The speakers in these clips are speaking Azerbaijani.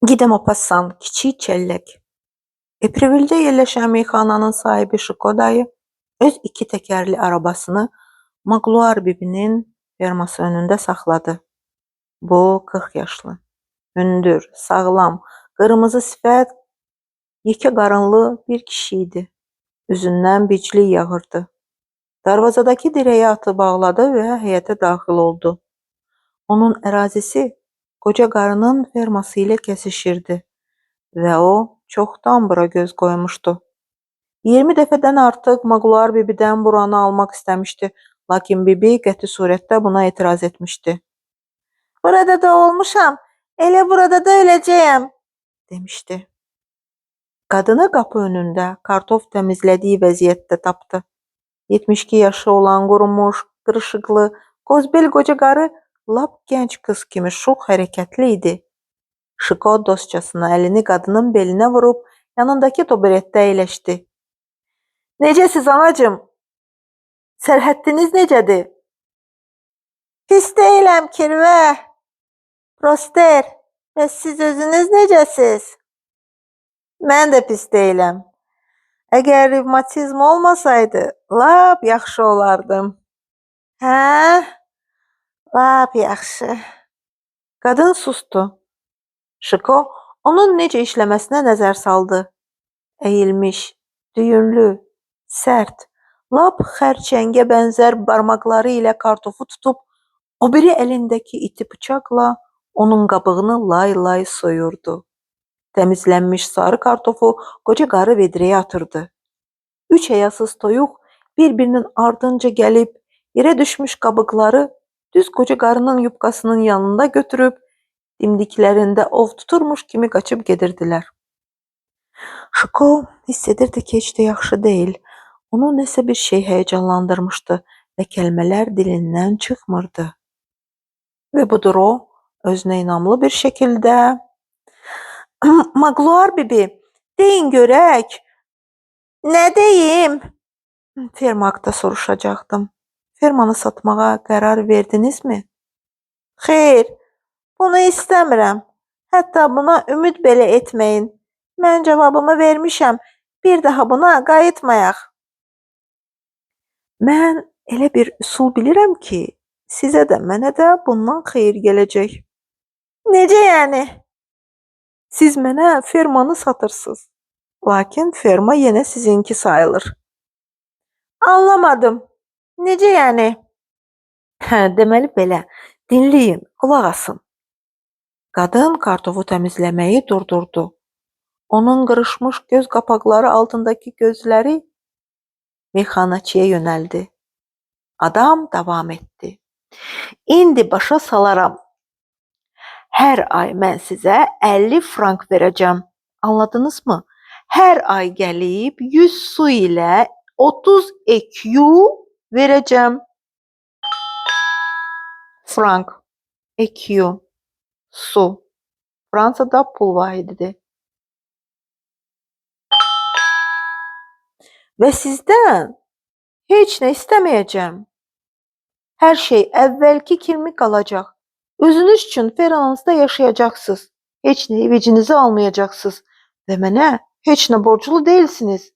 Gi de Maupassant, Kiçik Çəllək. Eprevildə yerləşən meyxananın sahibi Şiko dayı öz iki təkərli arabasını Maqluar bibinin ferması önündə saxladı. Bu 40 yaşlı, hündür, sağlam, qırmızı sifət, yekə qarınlı bir kişi idi. Üzündən biclik yağırdı. Darvazadakı dirəyə atı bağladı və həyətə daxil oldu. Onun ərazisi qoca qarının ferması ilə kəsişirdi və o çoxdan bura göz qoymuşdu. 20 dəfədən artıq Maqluar bibidən buranı almaq istəmişdi, lakin bibi qəti surətdə buna etiraz etmişdi. Burada doğulmuşam, elə burada da öləcəyəm, demişdi. Qadını qapı önündə kartof təmizlədiyi vəziyyətdə tapdı. 72 yaşı olan qurumuş, qırışıqlı, qozbel qoca qarı lap gənc qız kimi şux hərəkətli idi. Şiko dostcasına əlini qadının belinə vurub yanındakı taburetdə əyləşdi. Necəsiz anacığım? Sərhəddiniz necədir? Pis deyiləm, kirvə. Proster, bəs siz özünüz necəsiz? Mən də pis deyiləm. Əgər revmatizm olmasaydı, lap yaxşı olardım. Hə? Lap yaxşı. Qadın sustu. Şiko onun necə işləməsinə nəzər saldı. Əyilmiş, düyünlü, sərt, lap xərçəngə bənzər barmaqları ilə kartofu tutub, o biri əlindəki iti bıçaqla onun qabığını lay-lay soyurdu. Təmizlənmiş sarı kartofu qoca qarı vedrəyə atırdı. Üç həyasız toyuq bir-birinin ardınca gəlib yerə düşmüş qabıqları düz qoca qarının yubkasının yanında götürüb dimdiklərində ov tuturmuş kimi qaçıb gedirdilər. Şiko hiss edirdi ki, heç də yaxşı deyil. Onu nəsə bir şey həyəcanlandırmışdı və kəlmələr dilindən çıxmırdı. Və budur o, özünə inamlı bir şəkildə Maqluar bibi, deyin görək. Nə deyim? Ferma haqda soruşacaqdım. Fermanı satmağa qərar verdinizmi? Xeyr, bunu istəmirəm. Hətta buna ümid belə etməyin. Mən cavabımı vermişəm. Bir daha buna qayıtmayaq. Mən elə bir üsul bilirəm ki, sizə də, mənə də bundan xeyir gələcək. Necə yəni? Siz mənə fermanı satırsınız. Lakin ferma yenə sizinki sayılır. Anlamadım. Necə yəni? Hə, deməli belə. Dinləyin, qulaq asın. Qadın kartofu təmizləməyi durdurdu. Onun qırışmış göz qapaqları altındakı gözləri meyxanaçıya yönəldi. Adam davam etdi. İndi başa salaram. Hər ay mən sizə 50 frank verəcəm. Anladınızmı? Hər ay gəlib 100 su ilə 30 EQ verəcəm. Frank, EQ, su. Fransada pul vahididir. Və sizdən heç nə istəməyəcəm. Hər şey əvvəlki kimi qalacaq. Özünüz üçün fermanızda yaşayacaqsınız. Heç nəyi vecinizə almayacaqsınız və mənə heç nə borclu deyilsiniz.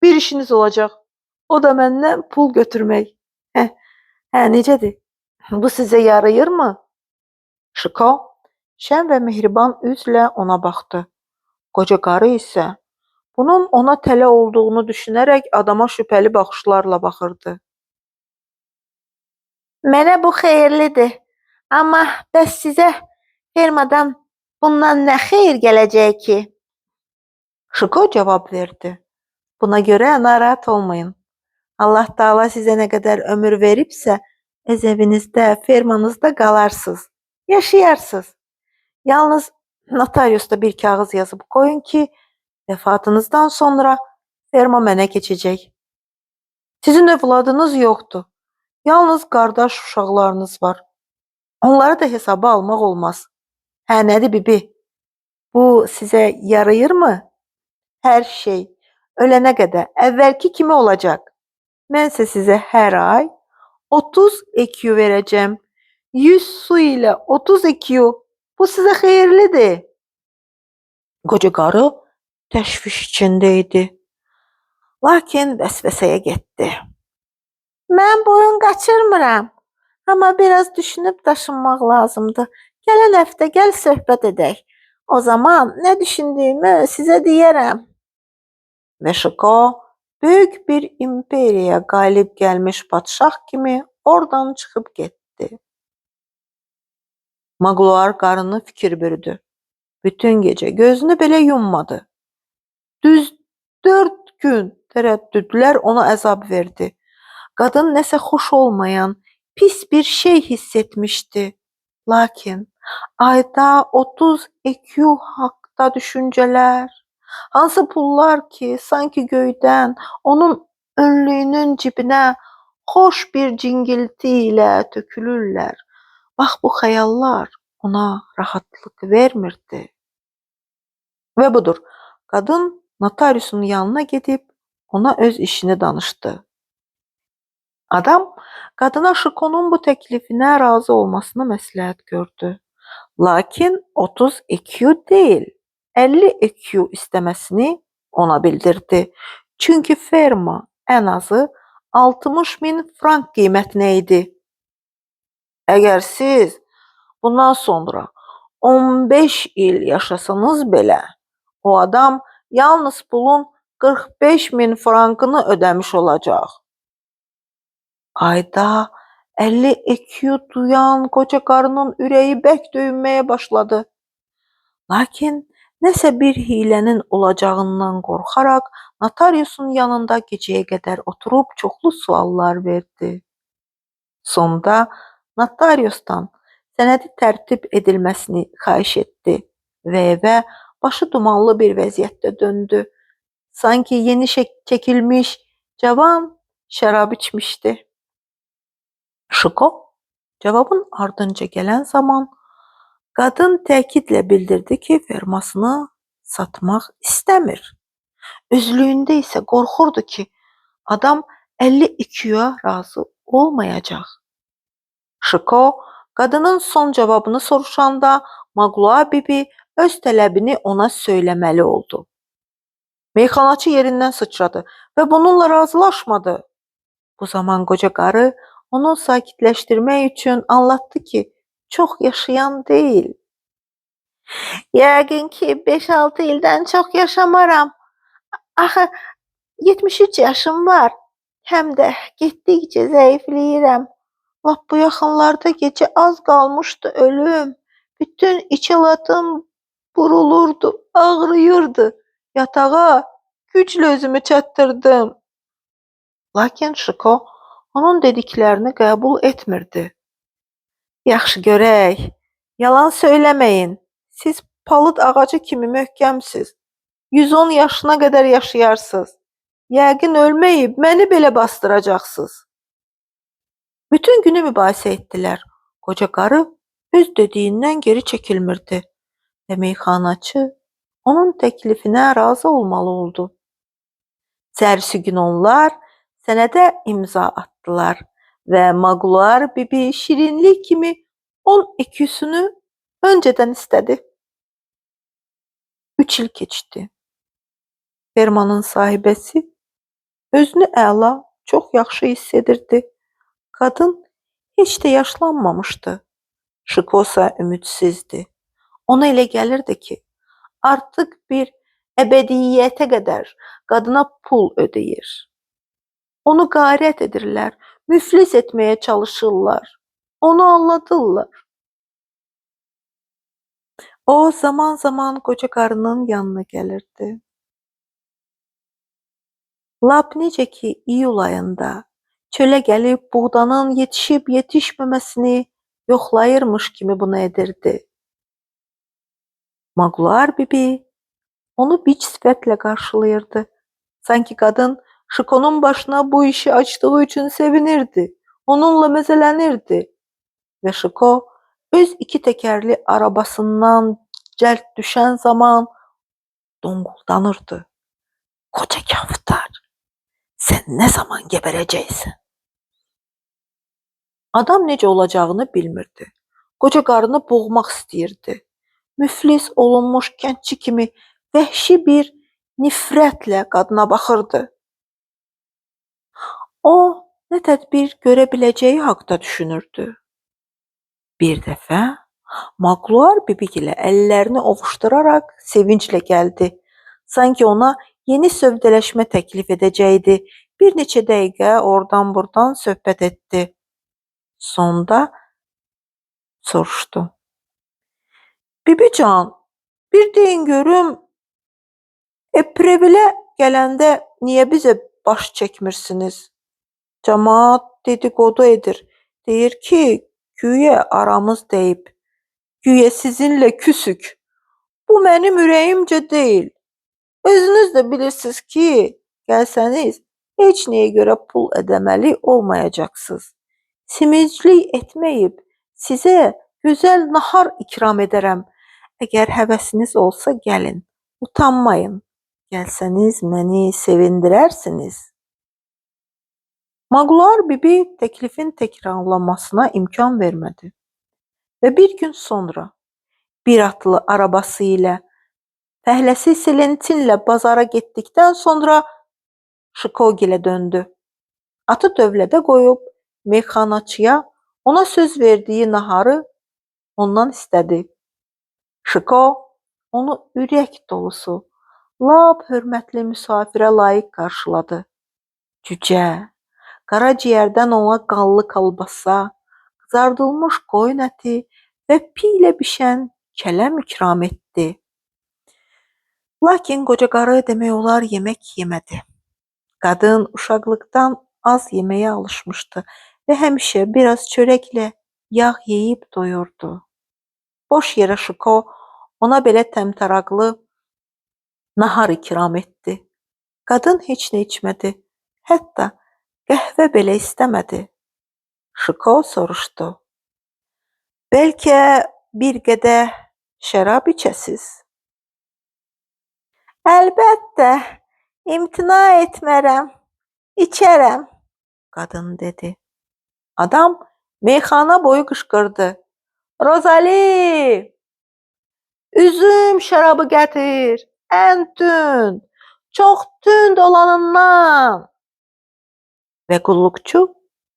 Bir işiniz olacaq. O da məndən pul götürmək. Hə, hə necədir? Bu sizə yarayırmı? Şiko şən və mehriban üzlə ona baxdı. Qoca qarı isə bunun ona tələ olduğunu düşünərək adama şübhəli baxışlarla baxırdı. Mənə bu xeyirlidir. Amma bəs sizə fermadan bundan nə xeyir gələcək ki? Şiko cavab verdi. Buna görə narahat olmayın. Allah Taala sizə nə qədər ömür veribsə, öz evinizdə, fermanızda qalarsınız, yaşayarsınız. Yalnız notariusda bir kağız yazıb qoyun ki, vəfatınızdan sonra ferma mənə keçəcək. Sizin övladınız yoxdur. Yalnız qardaş uşaqlarınız var. Onları da hesaba almaq olmaz. Hə, nədir bibi? Bu sizə yarayırmı? Hər şey ölənə qədər əvvəlki kimi olacaq. Mən isə sizə hər ay 30 EQ verəcəm. 100 su ilə 30 EQ. Bu sizə xeyirlidir. Qoca qarı təşviş içində idi. Lakin vəsvəsəyə getdi. Mən boyun qaçırmıram. Amma biraz düşünüb daşınmaq lazımdır. Gələn həftə gəl söhbət edək. O zaman nə düşündüyümü sizə deyərəm. Və Şiko böyük bir imperiyaya qalib gəlmiş padşah kimi oradan çıxıb getdi. Maqluar qarını fikir bürüdü. Bütün gecə gözünü belə yummadı. Düz 4 gün tərəddüdlər ona əzab verdi. Qadın nəsə xoş olmayan, pis bir şey hiss etmişdi. Lakin ayda 30 EQ haqda düşüncələr, hansı pullar ki, sanki göydən onun önlüyünün cibinə xoş bir cingilti ilə tökülürlər. Bax bu xəyallar ona rahatlıq vermirdi. Və budur, qadın notariusun yanına gedib ona öz işini danışdı. Adam qadına Şikonun bu təklifinə razı olmasını məsləhət gördü. Lakin 30 EQ deyil, 50 EQ istəməsini ona bildirdi. Çünki ferma ən azı 60 min frank qiymətinə idi. Əgər siz bundan sonra 15 il yaşasanız belə, o adam yalnız pulun 45 min frankını ödəmiş olacaq. Ayda 50 EQ duyan qoca qarının ürəyi bərk döyünməyə başladı. Lakin nəsə bir hilənin olacağından qorxaraq notariusun yanında gecəyə qədər oturub çoxlu suallar verdi. Sonda notariusdan sənədi tərtib edilməsini xahiş etdi və evə başı dumanlı bir vəziyyətdə döndü. Sanki yeni çəkilmiş cavan şərab içmişdi. Şiko cavabın ardınca gələn zaman qadın təkidlə bildirdi ki, fermasını satmaq istəmir. Özlüyündə isə qorxurdu ki, adam 50 EQ-ya razı olmayacaq. Şiko qadının son cavabını soruşanda Maqlua bibi öz tələbini ona söyləməli oldu. Meyxanaçı yerindən sıçradı və bununla razılaşmadı. Bu zaman qoca qarı onu sakitləşdirmək üçün anlattı ki, çox yaşayan deyil. Yəqin ki, 5-6 ildən çox yaşamaram. Axı 73 yaşım var. Həm də getdikcə zəifləyirəm. Lap bu yaxınlarda gecə az qalmışdı ölüm. Bütün içalatım burulurdu, ağrıyırdı. Yatağa güclə özümü çatdırdım. Lakin Şiko onun dediklərini qəbul etmirdi. Yaxşı görək, yalan söyləməyin. Siz palıd ağacı kimi möhkəmsiz. 110 yaşına qədər yaşayarsınız. Yəqin ölməyib məni belə bastıracaqsınız. Bütün günü mübahisə etdilər. Qoca qarı öz dediyindən geri çəkilmirdi və meyxanaçı onun təklifinə razı olmalı oldu. Səhərsi gün onlar sənədə imza atdılar və Maqluar bibi şirinlik kimi 10 EQ-sünü öncədən istədi. 3 il keçdi. Fermanın sahibəsi özünü əla, çox yaxşı hiss edirdi. Qadın heç də yaşlanmamışdı. Şikosa ümidsizdi. Ona elə gəlirdi ki, artıq bir əbədiyyətə qədər qadına pul ödəyir. Onu qarət edirlər, müflis etməyə çalışırlar. Onu aldadırlar. O zaman-zaman qoca qarının yanına gəlirdi. Lap necə ki iyul ayında çölə gəlib buğdanın yetişib yetişməməsini yoxlayırmış kimi bunu edirdi. Maqluar bibi onu bic sifətlə qarşılayırdı. Sanki qadın Şikonun başına bu işi açdığı üçün sevinirdi, onunla məzələnirdi. Və Şiko öz iki təkərli arabasından cəld düşən zaman donquldanırdı. Qoca kaftar, sən nə zaman geberəcəksən? Adam necə olacağını bilmirdi. Qoca qarını boğmaq istəyirdi. Müflis olunmuş kəndçi kimi vəhşi bir nifrətlə qadına baxırdı. O, nə tədbir görə biləcəyi haqda düşünürdü. Bir dəfə Maqluar bibigilə əllərini ovuşduraraq sevinclə gəldi. Sanki ona yeni sövdələşmə təklif edəcəkdi. Bir neçə dəqiqə oradan-buradan söhbət etdi. Sonda soruşdu. Bibican, bir deyin görüm, Eprevilə gələndə niyə bizə baş çəkmirsiniz? Camaat dedikodu edir. Deyir ki, güya aramız dəyib. Güya sizinlə küsük. Bu mənim ürəyimcə deyil. Özünüz də bilirsiniz ki, gəlsəniz heç nəyə görə pul ödəməli olmayacaqsınız. Simiclik etməyib sizə gözəl nahar ikram edərəm. Əgər həvəsiniz olsa gəlin, utanmayın. Gəlsəniz məni sevindirərsiniz. Maqluar bibi təklifin təkrarlanmasına imkan vermədi. Və bir gün sonra bir atlı arabası ilə fəhləsi Selentinlə bazara getdikdən sonra Şikogilə döndü. Atı dövlədə qoyub meyxanaçıya ona söz verdiyi naharı ondan istədi. Şiko onu ürək dolusu, lap hörmətli müsafirə layiq qarşıladı. Cücə, qaraciyərdən ona qanlı kolbasa, qızardılmış qoyun əti və pi ilə bişən kələm ikram etdi. Lakin qoca qarı demək olar yemək yemədi. Qadın uşaqlıqdan az yeməyə alışmışdı və həmişə biraz çörəklə yağ yeyib doyurdu. Boş yerə Şiko ona belə təmtəraqlı nahar ikram etdi. Qadın heç nə içmədi, hətta qəhvə belə istəmədi. Şiko soruşdu. Bəlkə bir qədəh şərab içəsiz? Əlbəttə, imtina etmərəm, içərəm, qadın dedi. Adam meyxana boyu qışqırdı. Rozali! Üzüm şərabı gətir, ən tünd, çox tünd olanından. Və qulluqçu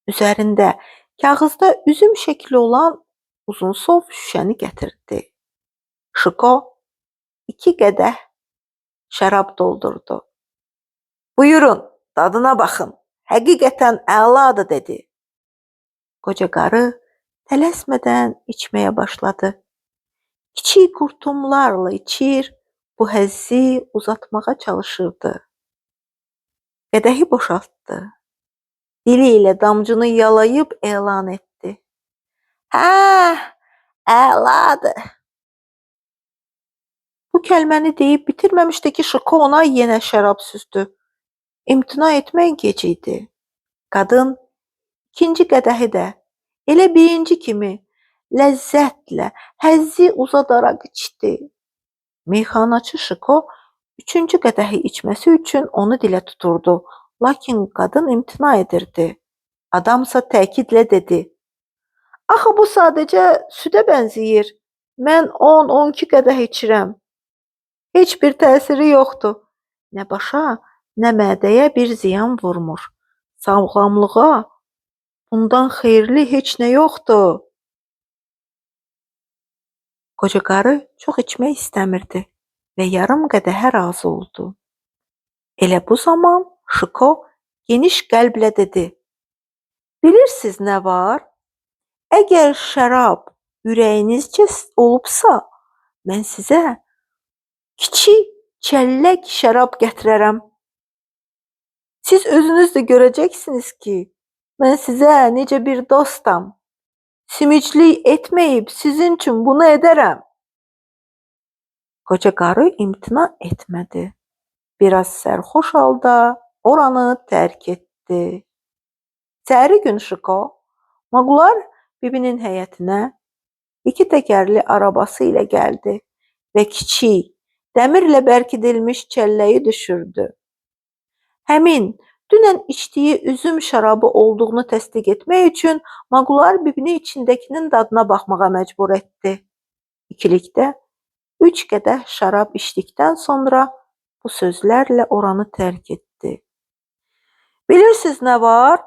üzərində kağızda üzüm şəkli olan uzunsov şüşəni gətirdi. Şiko 2 qədəh şərab doldurdu. Buyurun, dadına baxın. Həqiqətən əladır, dedi. Qoca qarı tələsmədən içməyə başladı. Kiçik qurtumlarla içir, bu həzzi uzatmağa çalışırdı. Qədəhi boşaltdı. Dili ilə damcını yalayıb elan etdi. Hə, əladır. Bu kəlməni deyib bitirməmişdi ki, Şiko ona yenə şərab süzdü. İmtina etmək gec idi. Qadın ikinci qədəhi də elə birinci kimi ləzzətlə, həzzi uzadaraq içdi. Meyxanaçı Şiko üçüncü qədəhi içməsi üçün onu dilə tuturdu. Lakin qadın imtina edirdi. Adamsa təkidlə dedi. Axı bu sadəcə südə bənzəyir. Mən 10-12 qədəh içirəm. Heç bir təsiri yoxdur. Nə başa, nə mədəyə bir ziyan vurmur. Sağlamlığa bundan xeyirli heç nə yoxdur. Qoca qarı çox içmək istəmirdi və yarım qədəhə razı oldu. Elə bu zaman Şiko geniş qəlblə dedi. Bilirsiz nə var? Əgər şərab ürəyinizcə olubsa, mən sizə kiçik çəllək şərab gətirərəm. Siz özünüz də görəcəksiniz ki, mən sizə necə bir dostam. Simiclik etməyib sizin üçün bunu edərəm. Qoca qarı imtina etmədi. Biraz sərxoş halda oranı tərk etdi. Səhəri gün Şiko Maqluar bibinin həyətinə iki təkərli arabası ilə gəldi və kiçik, dəmirlə bərkidilmiş çəlləyi düşürdü. Həmin dünən içdiyi üzüm şərabı olduğunu təsdiq etmək üçün Maqluar bibini içindəkinin dadına baxmağa məcbur etdi. İkilikdə 3 qədəh şərab içdikdən sonra bu sözlərlə oranı tərk etdi. Bilirsiniz nə var?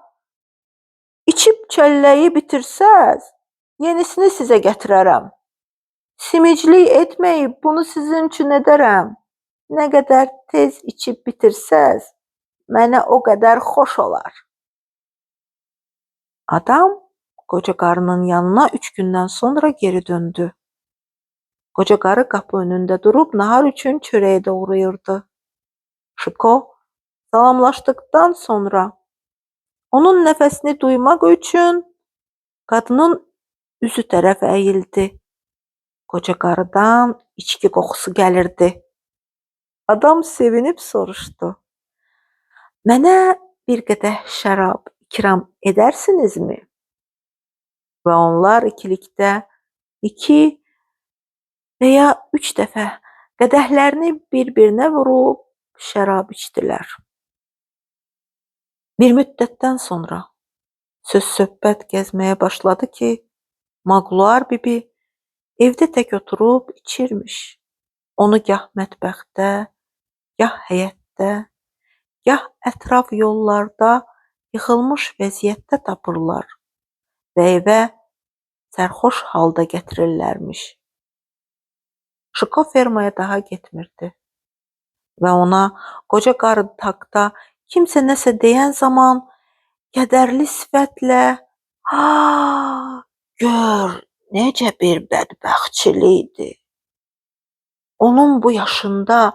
İçib çəlləyi bitirsəz, yenisini sizə gətirərəm. Simiclik etməyib bunu sizin üçün edərəm. Nə qədər tez içib bitirsəz, mənə o qədər xoş olar. Adam qoca qarının yanına 3 gündən sonra geri döndü. Qoca qarı qapı önündə durub nahar üçün çörək doğrayırdı. Şiko salamlaşdıqdan sonra onun nəfəsini duymaq üçün qadının üzü tərəfə əyildi. Qoca qarıdan içki qoxusu gəlirdi. Adam sevinib soruşdu. Mənə bir qədəh şərab ikram edərsinizmi? Və onlar ikilikdə 2 və ya 3 dəfə qədəhlərini bir-birinə vurub şərab içdilər. Bir müddətdən sonra söz-söhbət gəzməyə başladı ki, Maqluar bibi evdə tək oturub içirmiş. Onu gah mətbəxdə, gah həyətdə, gah ətraf yollarda yıxılmış vəziyyətdə tapırlar və evə sərxoş halda gətirirlərmiş. Şiko fermaya daha getmirdi və ona qoca qarı haqda kimsə nəsə deyən zaman kədərli sifətlə "Ha, gör necə bir bədbəxtçilikdir. Onun bu yaşında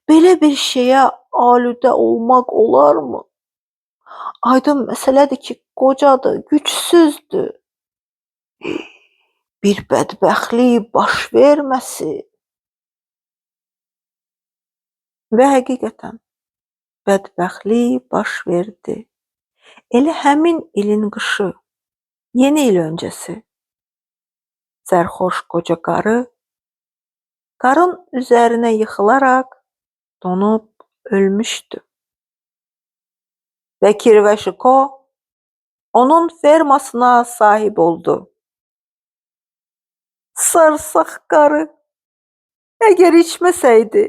belə bir şeyə alüdə olmaq olarmı? Aydın məsələdir ki, qocadır, gücsüzdür. Bir bədbəxtlik baş verməsin." Və həqiqətən bədbəxtlik baş verdi. Elə həmin ilin qışı, yeni il öncəsi, sərxoş qoca qarı qarın üzərinə yıxılaraq donub ölmüşdü. Və Kirvə Şiko onun fermasına sahib oldu. Sarsaq qarı, əgər içməsəydi,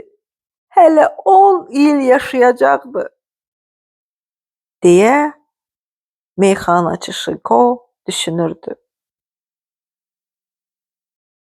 hələ 10 il yaşayacaqdı, deyə meyxanaçı Şiko düşünürdü.